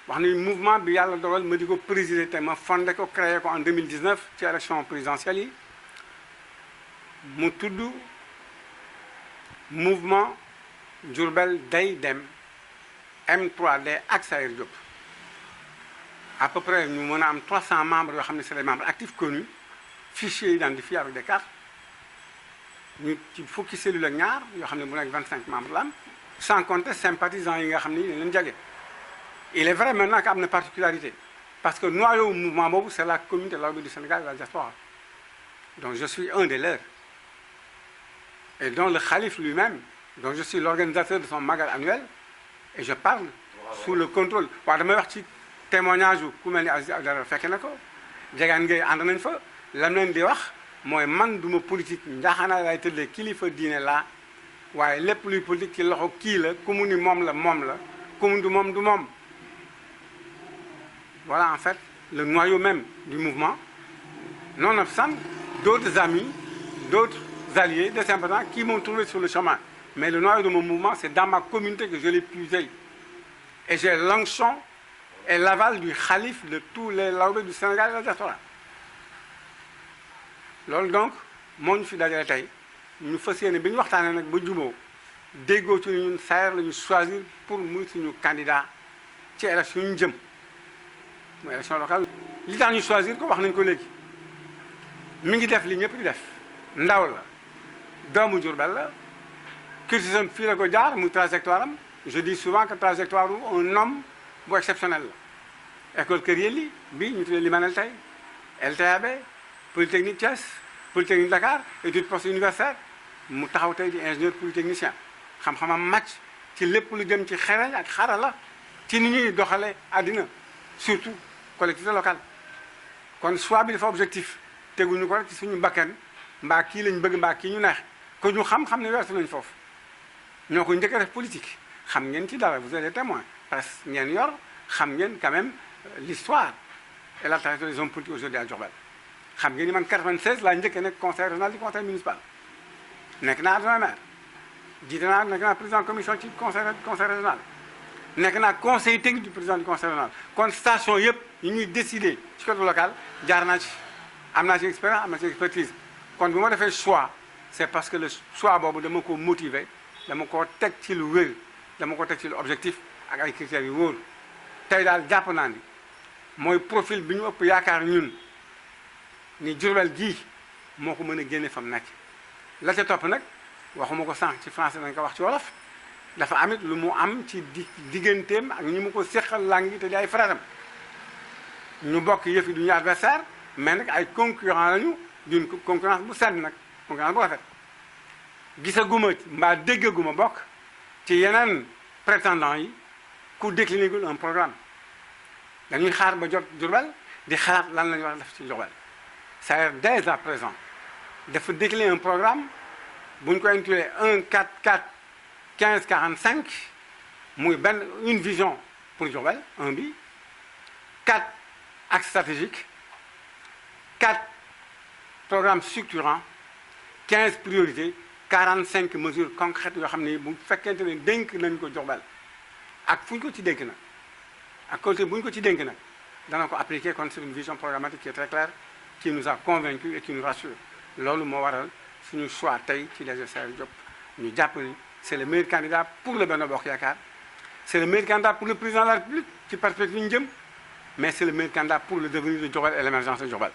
wax ni mouvement bi yàlla dogal ma di ko présider te ma fondé ko créé ko en 2019 ci élection présidentielle yi mu tudd mouvement Diourbel day dem M3D ak Sayer Diop à peu près ñu mën a am 300 membres yoo xam ne c'est des membres actifs connus fichiers identifiés avec des cartes ñu ci fukki cellule ak ñaar yoo xam ne bu nekk 25 membres la am sans compter sympathisants yi nga xam ni dañ leen jage. Il est vrai maintenant qu'il y a une particularité parce que noyau mouvement boobu c'est la communauté Lawbe du Sénégal et la diaspora. Donc je suis un des leurs et dont le khalife lui-même, dont je suis l'organisateur de son magal annuel et je parle sous le contrôle. waaw damay wax ci témoignage yu ku mel ni Aziz Abdallah fekk na ko Diegane Gueye ànd nañ fa lam leen di wax mooy man duma politique njaaxaanaay lay tëddee kilifa diine laa waaye lépp luy politique ci loxo kii la ku mu ni moom la ku mu du moom du moom. Voilà en fait le noyau même du mouvement. Nonobstant d'autres amis, d'autres alliés, des sympathisants qui m'ont trouvé sur le chemin. Mais le noyau de mon mouvement, c'est dans ma communauté que je l'ai puisé. Et j'ai l'onction et l'aval du khalife de tous les Lawbe du Sénégal et de la diaspora. loolu donc moo ñu fi dajale tey ñu fas yéene bi ñu waxtaanee nag ba juboo déggoo ci ñun Sayer la ñu choisir pour muy suñu candidat ci élection ñu jëm. mooy élection locale li tax ñu choisir ko wax nañ ko léegi mi ngi def li ñëpp di def ndaw la doomu Diourbel la cursusam fii la ko jaar muy trajectoire am je dis souvent que trajectoire un homme bu exceptionnel la école Kër Yelli bi ñu tuddee Limanel tey LTAB Polytechnique Thiès Polytechnique Dakar études post-universitaires mu taxaw tey di ingénieur polytechnicien xam-xamam màcc ci lépp lu jëm ci xereñ ak xarala ci ni ñuy doxale àddina surtout collectivité locale kon choix bi dafa objectif teguñu ko rek ci suñu bakkan mbaa kii lañ bëgg mbaa kii ñu neex ko ñu xam-xam ne weesu nañ foofu ñoo ko njëkk a def politique xam ngeen ci dara vous êtes des témoins parce que ngeen yor xam ngeen quand même l'histoire et la trajectoire des hommes politiques aujourd'hui à Diourbel xam ngeen ni man 96 laa njëkk a nekk conseil régional du conseil municipal nekk naa adjoint maire jiite naa nekk naa président commission ci conseil régional nekk naa conseil technique du président du conseil régional kon station yëpp yi ñuy décider ci côté local jaar naa ci am naa ci expérience am naa ci expertise kon bu ma defee choix c'est parce que le choix boobu dama ko motiver dama ko teg ci lu wér dama ko teg ci lu objectif ak ay critères yu wóor tey daal jàpp naa ni mooy profil bi ñu ëpp yaakaar ñun ni Diourbel gii moo ko mën a génne fa mu nekk la ca topp nag waxuma ko sànq ci français dañ ko wax ci wolof dafa amit lu mu am ci digganteem ak ñi mu ko séqal langue te di ay frères am ñu bokk yëf yi du ñu adversaire mais nag ay concurrent lañu d'une concurrence bu sedd nag concurrence bu rafet gisaguma mbaa déggaguma bokk ci yeneen prétendants yi ku décliné gul un programme dañuy xaar ba jot Diourbel di xalaat lan la ñu war a def ci Diourbel Sayer dès à présent dafa décliner un programme bu ñu ko intitulé 1-4-4-15-45 muy benn une vision pour Diourbel un bi 4 axes stratégiques 4 programmes structurants 15 priorités 45 mesures concrètes yoo xam ne bu fekkente ne dénk nañ ko Diourbel ak fu ñu ko ci dénk nag ak côté bu ñu ko ci dénk nag dana ko appliquer kon c'est une vision programmatique qui est très claire qui nous a convaincus et qui nous rassure loolu moo waral suñu choix tey ci DG Sayer Diop ñu jàpp ni c'est le meilleur candidat pour le Benno Bokk Yaakaar c'est le meilleur candidat pour le président de la République ci perspective ñu jëm mais c'est le meilleur candidat pour le devenir de Diourbel et l'émergence de Diourbel